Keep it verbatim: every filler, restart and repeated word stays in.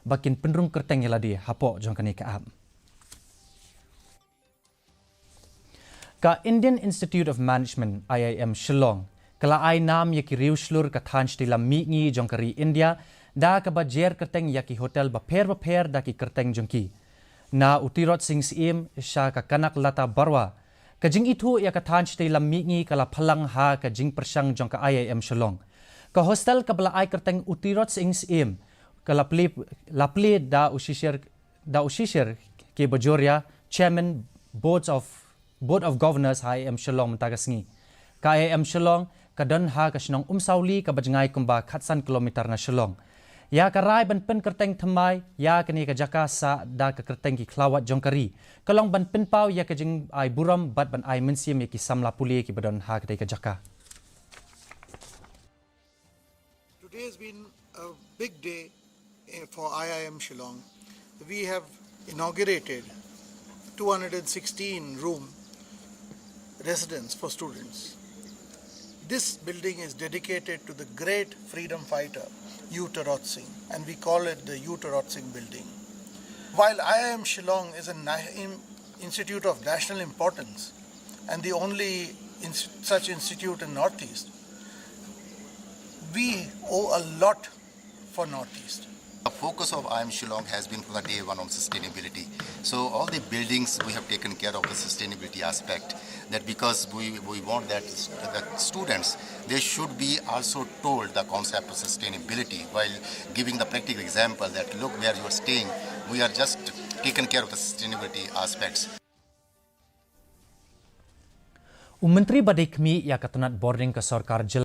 ba kin pynrung kyrteng ïa lade hapoh jong kane ka app. Ka Indian Institute of Management, I I M Shillong, ka la ai nam ïa ki riew shlur ka thaiñ shatei lam mihngi jong ka ri India, da kaba jer kyrteng ïa ki hotel bapher bapher da ki kyrteng jong ki. Na u Tirot Sing Syiem sha ka Kanak Lata Barua, ka jingithuh ïa ka thaiñ shatei lam mihngi ka la phalang ha ka jingpyrshang jong ka I I M Shillong. Ka hostel kaba la ai kyrteng u Tirot Sing Syiem, ka la plie, la plie da u shisha, da u shisha K Bajoria, Chairman Boards of, Board of Governors ha I I M Shillong mynta ka sngi. Ka I I M Shillong ka don ha ka shnong Umsawli kaba jngai kumba khatsan kilometer na Shillong. Ïa ka rai ban pynkyrteng thymmai ïa kane ka jaka sah da ka kyrteng ki khlawait jong ka ri, ka long ban pynpaw ïa ka jingai burom bad ban ai mynsiem ïa ki samla pule kiba don ha katei ka jaka. Today has been a big day, eh, for I I M Shillong. We have inaugurated two hundred sixteen room residence for students. This building is dedicated to the great freedom fighter, U Tirot Sing, and we call it the U Tirot Singh Building. While I I M Shillong is an institute of national importance and the only such institute in Northeast, we owe a lot for Northeast. The focus of I I M Shillong has been from the day one on sustainability. So all the buildings we have taken care of the sustainability aspect. That because we, we want that the students, they should be also told the concept of sustainability while giving the practical example that look where you are staying, we are just taken care of the sustainability aspects. U Myntri ba dei khmih ïa ka tnat bording ka sorkar jylla